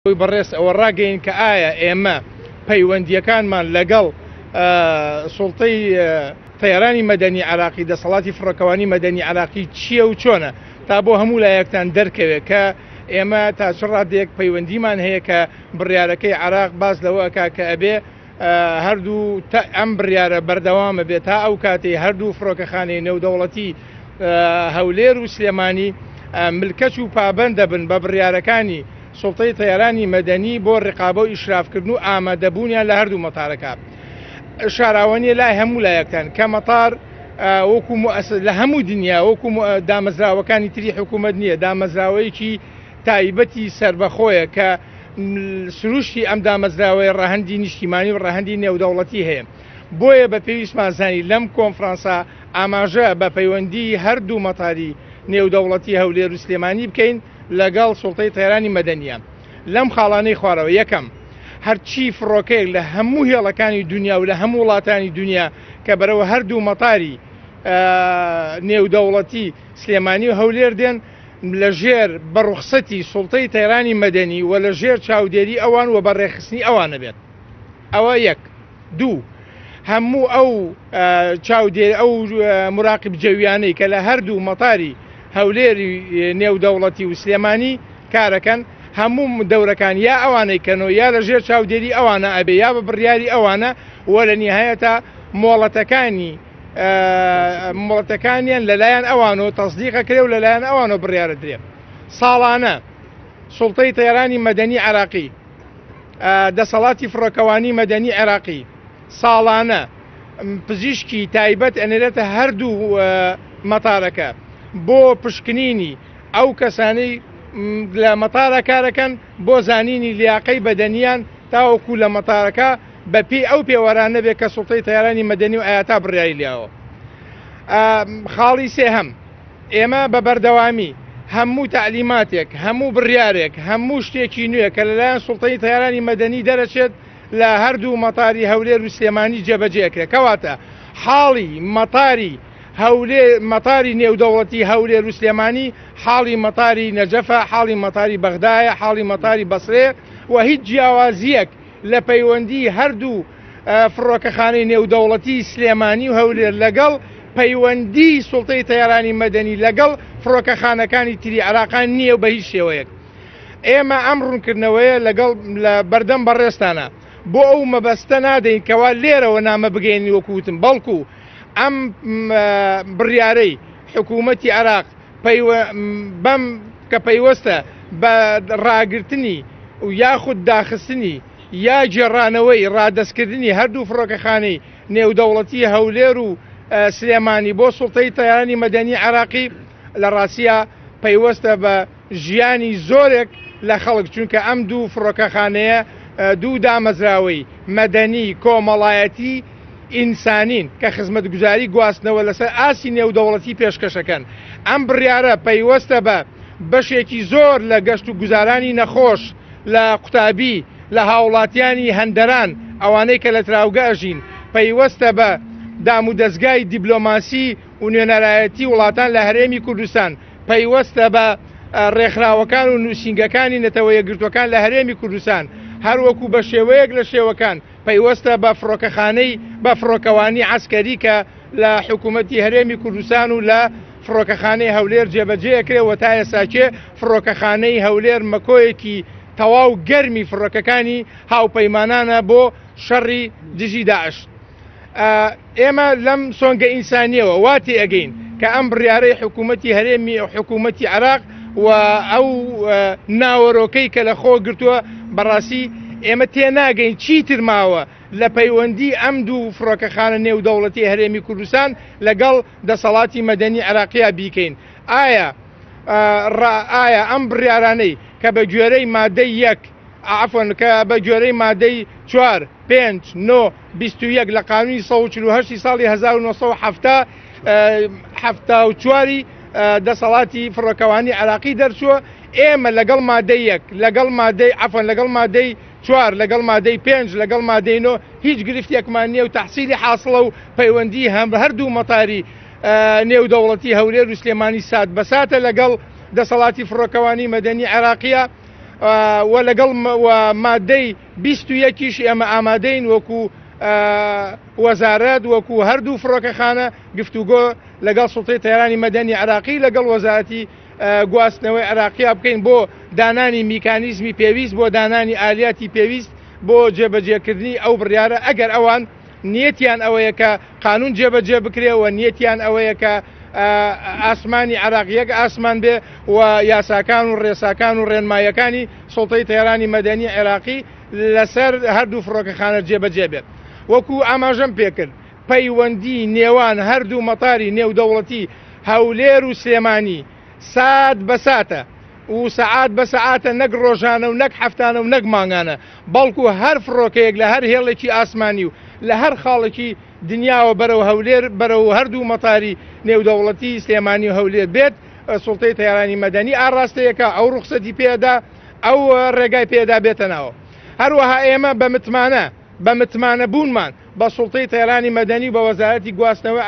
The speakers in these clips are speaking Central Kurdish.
بەڕێز ئەوە ڕاگەین کە ئایا ئێمە پەیوەندییەکانمان لەگەڵ سوڵتەی تەیرانی مەدەنی عراقی، دەسەڵاتی فڕۆکەوانی مەدەنی عراقی چییە و چۆنە، تا بۆ هەموو لایەکتان دەرکەوێت کە ئێمە تا چ ڕادەیەک پەیوەندیمان هەیە کە بڕیارەکەی عراق باس لەوە ئەکا کە ئەبێ هەردوو ئەم بڕیارە بەردەوامە بێت تا ئەو کاتەی هەردوو فڕۆکەخانەی نێودەوڵەتی هەولێر و سلێمانی ملکەچ و پابەند دەبن بە بڕیارەکانی سوڵتەی تەیرانی مەدەنی بۆ ڕقابە و ئیشرافکردن و ئامادەبوونیان لە هەردوو مەتارەکە. شاراوە نیە لای هەموو لایەکتان کە مەتار وەکو لە هەموو دنیا وەکو دامەزراوەکانی تری حکوومەت نییە، دامەزراوەیەکی تایبەتی سربەخۆیە کە سروشتی ئەم دامەزراوەیە ڕەهەندی نیشتیمانی و ڕەهەندی نێودەوڵەتی هەیە. بۆیە بە پێویستمان زانی لەم کۆنفرانسە ئاماژە بە پەیوەندی هەردوو مەتاری نێودەوڵەتی هەولێر و سلێمانی بکەین لەگەڵ سوڵتەی تەیرانی مەدەنیە لەم خاڵانەی خوارەوە. یەکەم، هەرچی فڕۆکەیەک لە هەموو هێڵەکانی دنیا و لە هەموو وڵاتانی دنیا کە بەرەوە هەردوو مەتاری نێودەوڵەتی سلێمانی و هەولێر دێن، لە ژێر بە ڕوخسەتی سوڵتەی تەیرانی مەدەنی و لە ژێر چاودێری ئەوان و بە ڕێکخستنی ئەوانە بێت. ئەوە یەک. دوو، هەموو ئەو چاودێر ئەو مراقب جەویانەی کە لە هەردوو مەتاری هەولێری نێودەوڵەتی و سلێمانی کارەکەن، هەموو دەورەکان یا ئەوانەی کەنەوە یا لە ژێر چاودێری ئەوانە ئەبێ یا بە بڕیاری ئەوانە و لە نیهایەتا مۆڵەتەکانی مۆڵەتەکانیان لەلایەن ئەوانەوە تەسدیقەکرێ و لەلایەن ئەوانەوە بڕیارە درێ. ساڵانە سوڵتەی تەیرانی مەدەنی عراقی، دەسەڵاتی فڕۆکەوانی مەدەنی عێراقی، ساڵانە پزیشکی تایبەت ئەنێرێتە هەردوو مەتارەکە بۆ پشکنینی ئەو کەسانەی لە مەتارە کارەکەن بۆ زانینی لیاقەی بەدەنیان تاوەکو لە مەتارەکە بە پێی ئەو پێوەرانە بێت کە سوڵتەی تەیارانی مەدەنی و ئایا تا بڕیاری لیاوە. خاڵی سێهەم، ئێمە بە بەردەوامی هەموو تەعلیماتێک، هەموو بڕیارێک، هەموو شتێکی نوێ کە لەلایەن سوڵتەی تەیارانی مەدەنی دەرەچێت لە هەردوو مەتاری هەولێر و سلێمانی جێبەجێ ئەکرێت. کەواتە حاڵی مەتاری هەولێر، مەتاری نێودەوڵەتی هەولێر و سلێمانی حاڵی مەتاری نەجەفە، حاڵی مەتاری بەغدایە، حاڵی مەتاری بەسرەیە و هیچ جیاوازییەک لە پەیوەندی هەردوو فڕۆکەخانەی نێودەوڵەتی سلێمانی و هەولێر لەگەڵ پەیوەندی سوڵتەی تەیارانی مەدەنی لەگەڵ فڕۆکەخانەکانی تری عێراقان نییە و بە هیچ شێوەیەک. ئێمە ئەم ڕوونکردنەوەیە لەگەڵ لە بەردەم بەڕێزتانە بۆ ئەو مەبەستە نادەین کەوا لێرەوە نامە بگەیەنین وەکو وتم، بەڵکو ئەم بڕیارەی حکوومەتی عێراق بەم کە پەیوەستە بە ڕاگرتنی و یاخود داخستنی یا گێڕانەوەی ڕادەستکردنی هەردوو فڕۆکەخانەی نێودەوڵەتی هەولێر و سلێمانی بۆ سوڵتەی تەیارانی مەدەنی عێراقی لە ڕاستیا پەیوەستە بە ژیانی زۆرێک لە خەڵک، چونکە ئەم دوو فڕۆکەخانەیە دوو دامەزراوەی مەدەنی کۆمەڵایەتی ئینسانین کە خزمەتگوزاری گواستنەوە لەسەر ئاستی نێودەوڵەتی پێشکەشەکەن. ئەم بڕیارە پەیوەستە بە بەشێکی زۆر لە گەشت و گوزارانی نەخۆش، لە قوتابی، لە هاوڵاتیانی هەندەران، ئەوانەی کە لە تراوگە ئەژین، پەیوەستە بە دامودەزگای دیبلۆماسی و نوێنەرایەتی وڵاتان لە هەرێمی کوردستان، پەیوەستە بە ڕێکخراوەکان و نووسینگەکانی نەتەوە یەکگرتووەکان لە هەرێمی کوردستان، هەروەکو بە شێوەیەک لە شێوەکان پەیوەستە بە فڕۆکەخانەی بە فڕۆکەوانی عەسکەری کە لە حکوومەتی هەرێمی کوردستان و لە فڕۆکەخانەی هەولێر جێبەجێ ئەکرێ و تا ئێستاکێ فڕۆکەخانەی هەولێر مەکۆیەکی تەواو گەرمی فڕۆکەکانی هاوپەیمانانە بۆ شەڕی دژی داعش. ئێمە لەم سۆنگە ئینسانیەوە وا تێئەگەین کە ئەم بڕیارەی حکوومەتی هەرێمی حکوومەتی عێراق و ئەو ناوەرۆکەی کە لە خۆ گرتووە، بەڕاستی ئێمە تێناگەین چیتر ماوە لە پەیوەندی ئەم دوو فڕۆکەخانە نێودەوڵەتی هەرێمی کوردستان لەگەڵ دەسەڵاتی مەدەنی عێراقییا بیکەین. ئایا ئایا ئەم بڕیارانەی کە بە گوێرەی مادەی یەک، عەفوەن، کە بە گوێرەی مادەی 4، 5، 9، 21 لە قانونی 148 ساڵی 1974 دەسەڵاتی فڕۆکەوانی عێراقی دەرچووە، ئێمە لەگەڵ مادەی یەک، لەگەڵ مادەی، عەفوەن، لەگەڵ مادەی 4، لەگەڵ مادەی 5، لەگەڵ مادەی 9 هیچ گرفتێکمان نییە و تەحسیلی حاسڵە و پەیوەندی هەم هەردوو مەتاری نێودەوڵەتی هەولێر و سلێمانی سات بە ساتە لەگەڵ دەسەڵاتی فڕۆکەوانی مەدەنی عێراقیە. و لەگەڵ و مادەی 21 یش ئێمە ئامادەین وەکو وەزارەت وەکو هەردوو فڕۆکەخانە گفتوگۆ لەگەڵ سوڵتەی تەیرانی مەدەنی عراقی لەگەڵ وەزارەتی گواستنەوەی عراقییا بکەین بۆ دانانی میکانیزمی پێویست بۆ دانانی ئالیاتی پێویست بۆ جێبەجێکردنی ئەو بڕیارە ئەگەر ئەوان نیەتیان ئەوەیە کە قانون جێبەجێ بکرێ و نیەتیان ئەوەیە کە ئاسمانی عراق یەک ئاسمان بێ و یاساکان و ڕێساکان و ڕێنمایەکانی سوڵتەی تەیرانی مەدەنی عێراقی لەسەر هەردوو فڕۆکەخانە جێبەجێ بێت. وەکو ئاماژەم پێکرد پەیوەندی نێوان هەردوو مەتاری نێودەوڵەتی هەولێر و سلێمانی سات بە ساتە و سەعات بە سەعاتە نەک ڕۆژانە و نەک هەفتانە و نەک مانگانە بەڵکو هەر فڕۆکەیەک لە هەر هێڵێکی ئاسمانی و لە هەر خاڵێکی دنیاوە بەرەو هەولێر بەرەو هەردوو مەتاری نێودەوڵەتی سلێمانی و هەولێر بێت سوڵتەی تەیارانی مەدەنی ئاڕاستەیەکە ئەو ڕوخسەتی پێدا ئەو ڕێگای پێدا بێتە ناوە. هەروەها ئێمە بە متمانە بە متمانە بوونمان بە سوڵتەی تەیرانی مەدەنی و بە وەزارەتی گواستنەوەی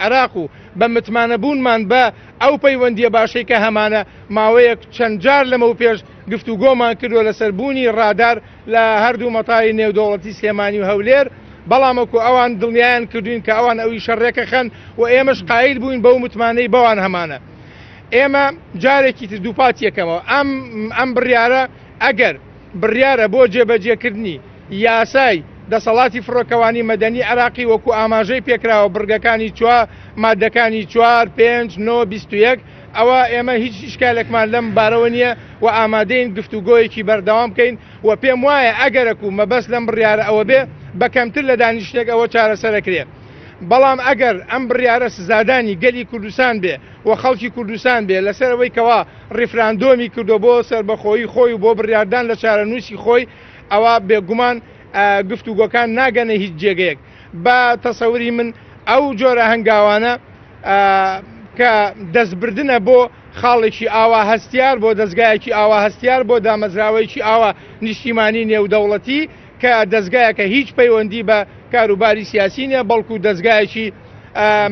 عێراق و بە متمانە بوونمان بە ئەو پەیوەندییە باشەی کە هەمانە ماوەیەک چەند جار لەمەوپێش گفتوگۆمان کردووە لەسەر بوونی ڕادار لە هەردوو مەتاری نێودەوڵەتی سلێمانی و هەولێر بەڵام وەکو ئەوان دڵنیایان کردوین کە ئەوان ئەو ئیشە ڕێکەخەن و ئێمەش قایل بووین بەو متمانەی بەوان هەمانە. ئێمە جارێکی تر دووپاتی یەکەمەوە ئەم ئەم بڕیارە ئەگەر بڕیارە بۆ جێبەجێکردنی یاسای دەسەڵاتی فڕۆکەوانی مەدەنی عێراقی وەکو ئاماژەی پێکراوە بڕگەکانی چوار مادەکانی 4 5 9 21 ئەوە ئێمە هیچ ئیشکالێکمان لەم بارەوە نییە و ئامادەین گفتوگۆیەکی بەردەوام بکەین و پێم وایە ئەگەرەک و مەبەست لەم بڕیارە ئەوە بێ بە کەمتر لە دانیشتێک ئەوە چارەسەرەکرێ بەڵام ئەگەر ئەم بڕیارە سزادانی گەلی کوردستان بێ و خەڵکی کوردستان بێ لەسەر ئەوەی کەوا ڕیفراندۆمی کردوە بۆ سەربەخۆیی خۆی و بۆ بڕیاردان لە چارەنووسی خۆی ئەوا بێگومان گفتوگۆکان ناگەنە هیچ جێگەیەک. بە تەسەوری من ئەو جۆرە هەنگاوانە کە دەستبردنە بۆ خاڵێکی ئاوا هەستیار بۆ دەزگایەکی ئاوا هەستیار بۆ دامەزراوەیەکی ئاوا نیشتیمانی نێودەوڵەتی کە دەزگایەکە هیچ پەیوەندی بە کاروباری سیاسی نیە بەڵکو دەزگایەکی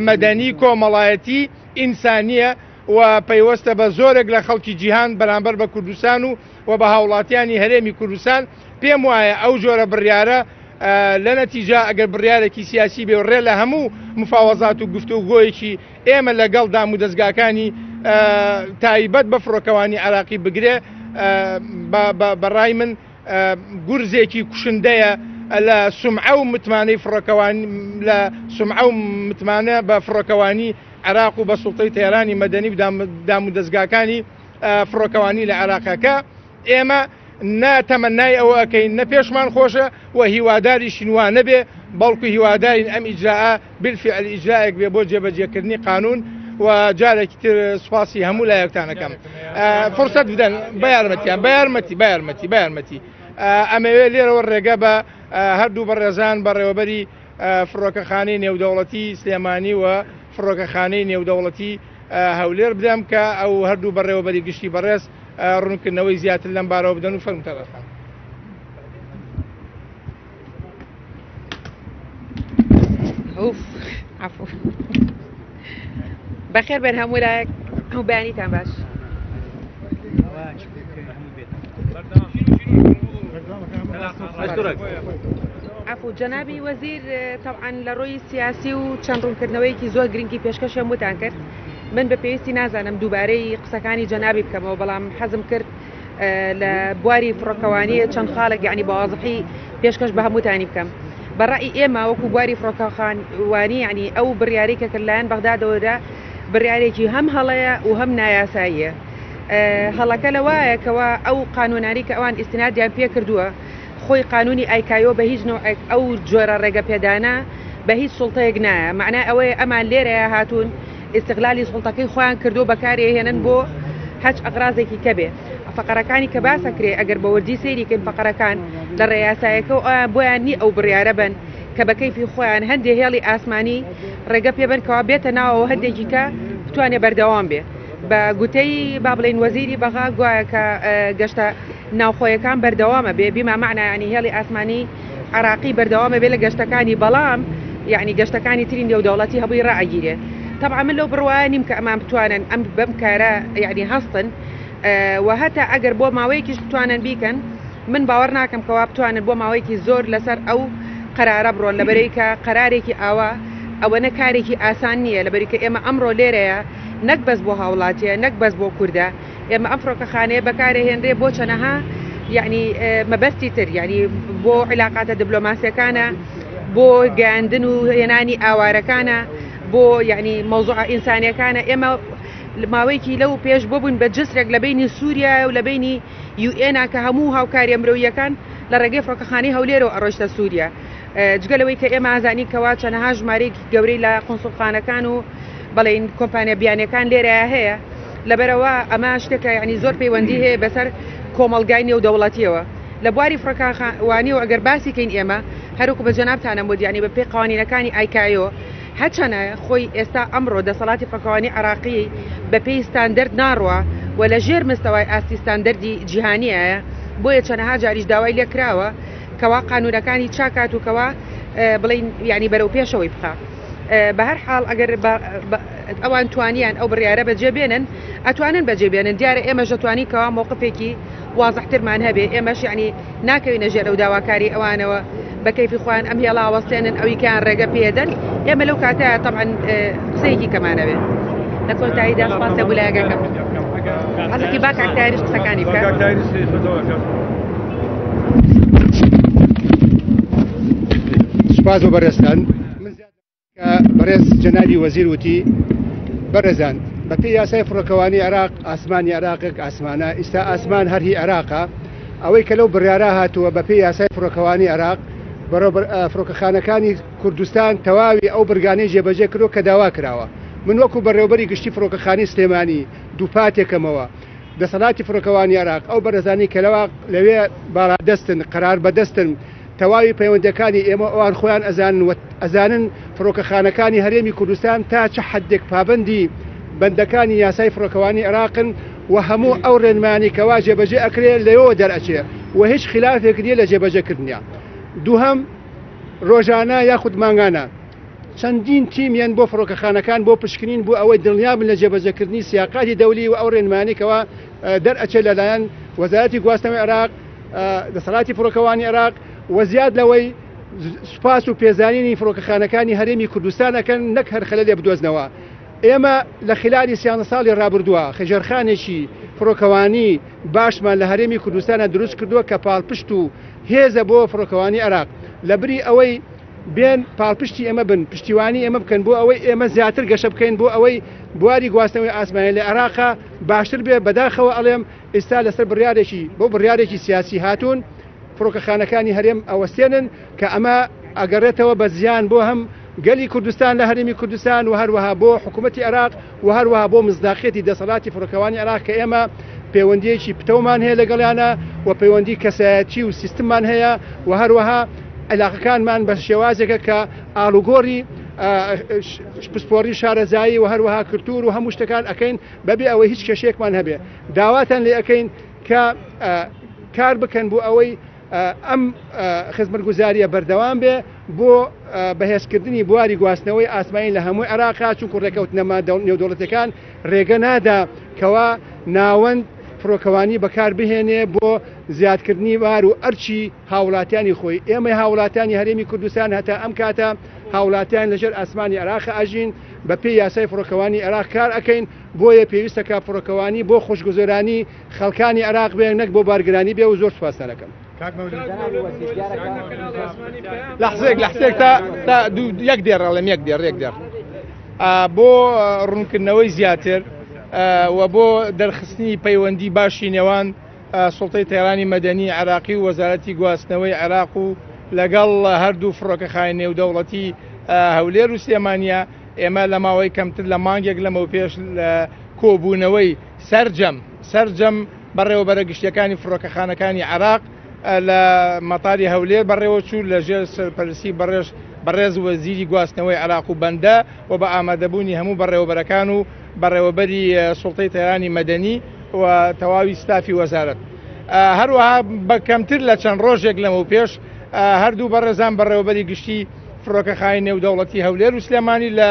مەدەنی کۆمەڵایەتی ئینسانیە و پەیوەستە بە زۆرێک لە خەڵکی جیهان بەرامبەر بە کوردستان و و بە هاوڵاتیانی هەرێمی کوردستان پێم وایە ئەو جۆرە بڕیارە لە نەتیجا ئەگەر بڕیارێکی سیاسی بێ و ڕێ لە هەموو مفاوەزات و گفتوگۆیەکی ئێمە لەگەڵ دام و دەزگاکانی تایبەت بە فڕۆکەوانی عێراقی بگرێ بەڕای من گورزێکی کوشندەیە لە سومعە و متمانەی فڕۆکەوانی لە سومعە و متمانە بە فڕۆکەوانی عێراق و بە سوڵتەی تەیرانی مەدەنی و دامودەزگاکانی فڕۆکەوانی لە عێراقەکە ئێمە نە تەمەنای ئەوە ئەکەین نە پێشمان خۆشە و هیواداریشین وا نەبێ بەڵکو هیوادارین ئەم ئیجراء بالفعل ئیجرائێک بێ بۆ جێبەجێکردنی قانون و جارێکی تر سوپاسی هەموو لایەکتان ئەکەم فرسەت بدەن بە یارمەتیان بە یارمەتی بە یارمەتی بە یارمەتی ئەمەوێ لێرەوە ڕێگە بە هەردوو بەڕێزان بەڕێوەبەری فڕۆکەخانەی نێودەوڵەتی سلێمانی و فڕۆکەخانەی نێودەوڵەتی هەولێر بدەم کە ئەو هەردوو بەڕێوەبەری گشتی بەڕێز ڕوونکردنەوەی زیاتر لەم بارەوە بدەن و فەرمووتان ڕێزان. ئوف عفو بەخێر بێن هەموو لایەک هەموو بەیانیتان باش. عفو جەنابی وەزیر تەبعەن لە ڕووی سیاسی و چەند ڕوونکردنەوەیەکی زۆر گرنگی پێشکەش هەمووتان کرد من بە پێویستی نازانم دووبارەی قسەکانی جەنابی بکەمەوە بەڵام حەزم کرد لە بواری فڕۆکەوانی چەند خاڵێک یعنی بە وازحی پێشکەش بە هەمووتانی بکەم بە ڕەئی ئێمە وەکو بواری فڕۆکەخانوانی یعنی ئەو بڕیارەی کە لەلایەن بەغدادەوە درا بڕیارێکی هەم هەڵەیە و هەم نایاساییە هەڵەکە لەوایە کەوا ئەو قانونانی کە ئەوان ئیستنادیان پێ کردووە خۆی قانونی ئایکایۆ بە هیچ نەوعێک ئەو جۆرە ڕێگە پێدانە بە هیچ سوڵتەیەک نایە مەعنای ئەوەیە ئەمان لێرەیە هاتوون ئیستغلالی سوڵتەکەی خۆیان کردو بەکاری هێنن بۆ هەچ ئەغرازێکی کە بێ فەقەرەکانی کە باس ئەکرێ ئەگەر بە وردی سەیری کەین فەقەرەکان لە ڕێیاسایەکە و ئەوان بۆیان نی ئەو بڕیارە بەن کە بە کەیفی خۆیان هەندێ هێڵی ئاسمانی ڕێگە پێ بەن کەوا بێتە ناوەوە هەندێکی کە بتوانێ بەردەوام بێ بە گوتەی با بڵێین وەزیری بەغا گوایە کە گەشتە ناوخۆیەکان بەردەوامە بێ بیما مەعنا یانی هێڵی ئاسمانی عراقی بەردەوامە بێ لە گەشتەکانی بەڵام یعنی گەشتەکانی تری نێودەوڵەتی هەبووی ڕائەگیرێ تەبعا من لەو بڕوایە نیم کە ئەمان بتوانن ئەم بەم کارە یعنی هەستن. و هەتا ئەگەر بۆ ماوەیەکیش بتوانن بیکەن من باوەڕ ناکەم کەوا بتوانن بۆ ماوەیەکی زۆر لەسەر ئەو قەرارە بڕۆن لەبەرەی کە قەرارێکی ئاوا ئەوەنە کارێکی ئاسان نییە لەبەری کە ئێمە ئەمڕۆ لێرەیە نەک بەس بۆ هاوڵاتیە نەک بەس بۆ کوردە ئێمە ئەم فڕۆکەخانەیە بەکارەهێنرێ بۆ چەنەها یعنی مەبەستی تر یعنی بۆ عیلاقاتە دبلۆماسیەکانە بۆ گەیاندن و هێنانی ئاوارەکانە بۆ یعنی مەوزوعە ئینسانیەکانە ئێمە ماوەیەکی لەو پێش بۆ بووین بە جسرێک لە بینی سووریا و لە بینی یوئێنا کە هەموو هاوکاریە مرۆییەکان لە ڕێگەی فڕۆکەخانەی هەولێرەوە ئەڕۆیشتە سووریا جگە لەوەی کە ئێمە ئازانین کەوا چەنەها ژمارەیەکی گەورەی لە قونسوڵخانەکان و بەڵێن کۆمپانیا بیانیەکان لێرە هەیە لەبەرەوە ئەمە شتێکە یعنی زۆر پەیوەندی هەیە بەسەر کۆمەڵگای نێودەوڵەتیەوە لە بواری فڕۆکەوانیەوە ئەگەر باسی کەین ئێمە هەروکو بە جەنابتانم وت یعنی بە پێی قوانینەکانی ئایکایۆ هەرچەنە خۆی ئێستا ئەمڕۆ دەسەڵاتی فڕۆکەوانی عێراقی بە پێی ستاندەرد ناڕوا و لە ژێر مستەوای ئاستی ستاندەردی جیهانیایە بۆیە چەنەها جاریش داوای لێکراوە کەوا قانونەکانی چاکات و کەوا بڵین یعنی بەرەو پێشەوەی بخا بە هەر حاڵ ئەگەر ئەوان توانیان ئەو بڕیارە بەجێ بێنن ئەتوانن بەجێ بێنن دیارە ئێمەش دەتوانین کەوا مۆقفێکی وازحترمان هەبێ ئێمەش یعنی ناکەوینە ژێر ئەو داواکاری ئەوانەوە بە کەیفی خۆیان ئەم هێڵا وەستێنن ئەوی کەیان ڕێگە پێدەن ئێمە لەو کاتە طبعا قسەیەکی کەمانەوێ لە کۆتاییدا سپاس لە بولایەکەکەم حەزەکی با کاک تاهیریش قسەکانی بکات. سوپاس بۆ بەڕێزتان. کە بەڕێز جەنابی وەزیر وتی بەڕێزان بەپێی یاسای فڕۆکەوانی عێراق ئاسمانی عێراقێک ئاسمانە ئیستا ئاسمان هەر هی عێراقە ئەوەی کە لەو بڕیارە هاتووە بەپێی یاسای فڕۆکەوانی عێراق فڕۆکەخانەکانی کوردستان تەواوی ئەو بڕگانەی جێبەجێ کردووە کە داوا کراوە من وەکو بەڕێوبەری گشتی فڕۆکەخانەی سلێمانی دووپاتێکەمەوە دەسەڵاتی فڕۆکەوانی عێراق، ئەو بەڕێزانەی کە لەوا لەوێ باڵادەستن، قەراربەدەستن، تەواوی پەیوەندییەکانی ئێمە و ئەوان خۆیان ئەزانن و ئەزانن فڕۆکەخانەکانی هەرێمی کوردستان تا چ حەدێک پابەندی بەندەکانی یاسای فڕۆکەوانی عێراقن و هەموو ئەو ڕێنمایانەی کەوا جێبەجێ ئەکرێ لەوێوە دەرئەچێ و هیچ خیلافێک نییە لە جێبەجێکردنیا. دووهەم، ڕۆژانە یاخود مانگانە چەندین تیم یەن بۆ فڕۆکەخانەکان بۆ پشکنین بۆ ئەوەی دڵنیابن لە جێبەجێکردنی سیاقاتی دەولی و ئەو ڕێنمایانەی کەوا دەرئەچێت لەلایەن وەزارەتی گواستنەوەی عێراق، دەسەڵاتی فڕۆکەوانی عێراق و زیاد لەوەی سوپاس و پێزانینی فڕۆکەخانەکانی هەرێمی کوردستان ئەکەن نەک هەر خەلەلێ بدۆزنەوە. ئێمە لە خلالی 13 ساڵی ڕابردووە ژێرخانێکی فڕۆکەوانی باشمان لە هەرێمی کوردستانە دروست کردووە کە پاڵپشت و هێزە بۆ فڕۆکەوانی عێراق لە بری ئەوەی بێن پاڵپشتی ئێمە بن، پشتیوانی ئێمە بکەن بۆ ئەوەی ئێمە زیاتر گەشە بکەین، بۆ ئەوەی بواری گواستنەوەی ئاسمانی لە عێراقا باشتر بێ، بەداخەوە ئەڵێم ئیستا لەسەر بڕیارێکی بۆ بڕیارێکی سیاسی هاتوون فڕۆکەخانەکانی هەرێم ئەوەستێنن کە ئەمە ئەگەڕێتەوە بە زیان بۆ هەم گەلی کوردستان لە هەرێمی کوردستان و هەروەها بۆ حکوومەتی عێراق و هەروەها بۆ مزداقیەتی دەسەڵاتی فڕۆکەوانی عێراق کە ئێمە پەیوەندیەکی پتەومان هەیە لەگەڵیانە و پەیوەندی کەسایەتی و سیستممان هەیە و هەروەها علاقەکانمان بە شێوازێکە کە ئاڵوگۆڕی پسپۆڕی شارەزایی و هەروەها کلتور و هەموو شتەکان ئەەکەین بەبێ ئەوەی هیچ کێشەیەکمان هەبێ داواتان لێ ئەەکەین کە کار بکەن بۆ ئەوەی ئەم خزمەتگوزارییە بەردەوام بێ بۆ بەهێزکردنی بواری گواستنەوەی ئاسمانی لە هەموو عێراقا، چونکو ڕێککەوتنە نێودەوڵەتیەکان ڕێگە نادا کەوا ناوەند فڕۆکەوانی بەکار بهێنێ بۆ زیادکردنی بار و ئەرکی هاوڵاتیانی خۆی. ئێمەی هاوڵاتیانی هەرێمی کوردستان هەتا ئەم کاتە هاوڵاتیان لەژێر ئاسمانی عێراق ئەژین، بەپێی یاسای فڕۆکەوانی عێراق کار ئەکەین، بۆیە پێویستە کە فڕۆکەوانی بۆ خۆشگوزەرانی خەڵکانی عێراق بێ نەک بۆ بارگرانی بێ و زۆر سوپاستان ئەکەم. لەحزەیەک لەحزەیەک تا تا دوو یەک دێڕ ئەڵێم یەک دێڕ یەک دێڕ بۆ ڕوونکردنەوەی زیاتر و بۆ دەرخستنی پەیوەندی باشی نێوان سوڵتەی تەیرانی مەدەنی عێراقی و وەزارەتی گواستنەوەی عێراق و لەگەڵ هەردوو فڕۆکەخانی نێودەوڵەتی هەولێر و سلێمانە ئێمە لە ماوەی کەمتر لە مانگێک لەمەو پێش لە کۆبوونەوەی سەرجەم سەرجەم بەڕێوەبەرە گشتیەکانی فڕۆکەخانەکانی عێراق لە مەتاری هەولێر بەڕێوەچوو لە ژێر سەرپەرستی بەڕێز بەڕێز وەزیری گواستنەوەی عێراق و بەندە و بە ئامادەبوونی هەموو بەڕێوەبەرەکان و بەڕێوەبەری سوڵتەی تەیرانی مەدەنی و تەواوی ستافی وەزارەت. هەروەها بە کەمتر لە چەند ڕۆژێک لەمەوپێش هەردوو بەڕێزان بەڕێوەبەری گشتی فڕۆکەخانی نێودەوڵەتی هەولێر و سلێمانی لە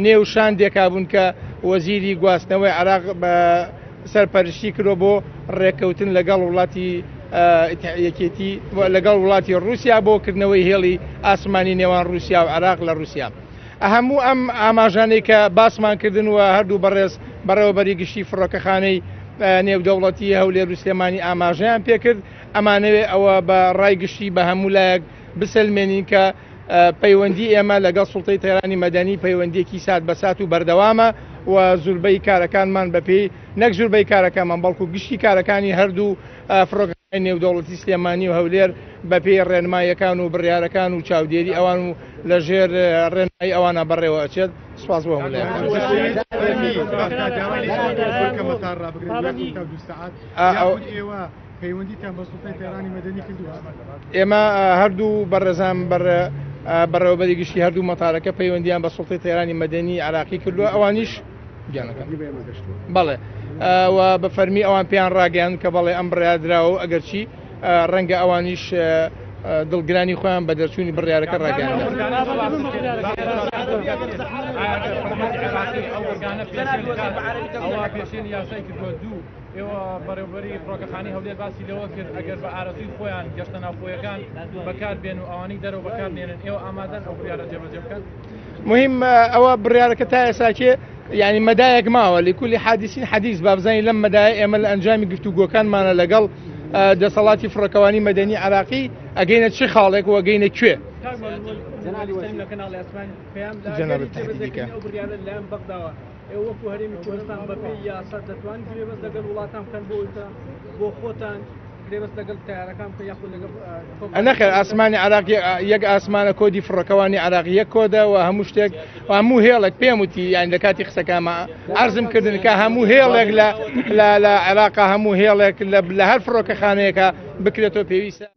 نێو شاندێکا بوون کە وەزیری گواستنەوەی عێراق بە سەرپەرشتی کردوە بۆ ڕێککەوتن لەگەڵ وڵاتی یەکێتی لەگەڵ وڵاتی ڕووسیا بۆ کردنەوەی هێڵی ئاسمانی نێوان ڕووسیا و عێراق لە ڕووسیا. هەموو ئەم ئاماژانەی کە باسمان کردن و هەردوو بەڕێز بەڕێوەبەری گشتی فڕۆکەخانەی نێودەوڵەتی هەولێر و سلێمانی ئاماژەیان پێکرد، ئەمانەوێ ئەوە بە ڕای گشتی بە هەموو لایەک بسەلمێنین کە پەیوەندی ئێمە لەگەڵ سوڵتەی تەیرانی مەدەنی پەیوەندیەکی سات بە سات و بەردەوامە و زوربەی کارەکانمان بەپێی نەک زوربەی کارەکانمان بەڵکو گشتی کارەکانی هەردوو فڕۆکەخانەی نێودەوڵەتی سلێمانی و هەولێر بەپێی ڕێنماییەکان و بڕیارەکان و چاودێری ئەوان و لەژێر ڕێنمایی ئەوانە بەڕێوە ئەچێت. سپاس بۆ هەموو لایەکتان. پەیوەندیتان بە سوڵتەی تەیرانی مەدەنی کردووە؟ ئێمە هەردوو بەڕێزان بەڕێوەبەری گشتی هەردوو مەتارەکە پەیوەندیان بە سوڵتەی تەیرانی مەدەنی عراقی کردووە، ئەوانیش گیانەکەم بەڵێ و بە فەرمی ئەوان پێیان ڕاگەیان کە بەڵێ ئەم بڕیار دراوە و ئەگەرچی ڕەنگە ئەوانیش دڵگرانی خۆیان بە دەرچوونی بڕیارەکە ڕاگەیاندن. ئێوە بەڕێوەبەری فڕۆکەخانەی هەولێر باسی لەوە کرد ئەگەر بە ئارەزووی خۆیان گەشتە ناوخۆیەکان بەکار بێن و ئەوانەی دەرەوە بەکار نێنن ئێوە ئامادەن ئەو بڕیارە جێبەجێ بکەن؟ مهم ئەوە بڕیارەکە تا ئێساکێ یعنی مەدایەک ماوە لکل حادثین حدیث با بزانین لەم مەدایە ئێمە لە ئەنجامی گفتوگۆکانمانە لەگەڵ دەسەڵاتی فڕۆکەوانی مەدەنی عراقی ئەگەینە چ خاڵێک و ئەگەینە کوێ. جەنابت تهدیدی کە. ئێوە وەکو هەرێمی کوردستان بەپێی یاسا دەتوانن گرێبەست لەگەڵ وڵاتان بکەن بۆ ئەوەی کە بۆ خۆتان گرێبەست لەگەڵ تەیارەکان بکەن یاخود لەگەڵ نەخێر ئاسمانی عراق یەک ئاسمانە کۆدی فڕۆکەوانی عراق یەک کۆدە و هەموو شتێک و هەموو هێڵێک پێم وتی یان لە کاتی قسەکانما عەرزم کردن کە هەموو هێڵێک لە لە لە عێراقا هەموو هێڵێک لە هەر فڕۆکەخانەیەکە بکرێتەوە پێویستە.